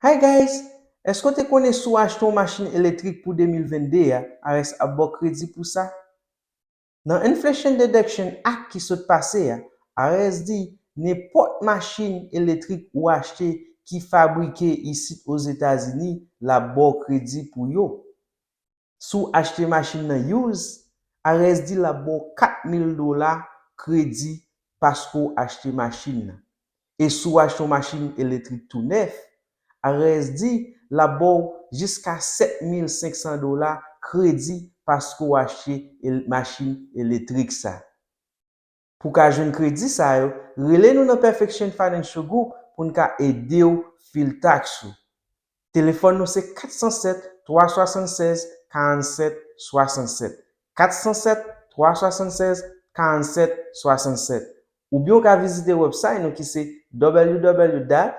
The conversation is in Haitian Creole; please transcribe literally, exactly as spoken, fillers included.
Hi guys! Èske w te konnen si w achte yon machin elektrik pou de mil vennde a, IRS ap ba w kredi pou sa? Nan Inflation Deduction Act ki sot pase a, IRS di nenpòt machin elektrik ou achte ki fabrike isit Ozetazini, l ap ba w kredi pou yo. Si w achte machin nan used, IRS di l ap ba w kat mil dola kredi paske w achte machin nan. E si w achte yon machin elektrik tou nèf, IRS di l ap ba w jiska sèt mil senk san dola kredi paske w achte el- machin elektrik sa. Pou w ka jwenn kredi sa yo, rele nou nan Perfection Financial Group pou n ka ede w fil taks ou. Telefòn nou se kat san sèt, twa swasannsèz, karannsèt swasannsèt. Kat san sèt, twa swasannsèz, karannsèt swasannsèt. Oubyen w ka vizite website nou ki se www.pm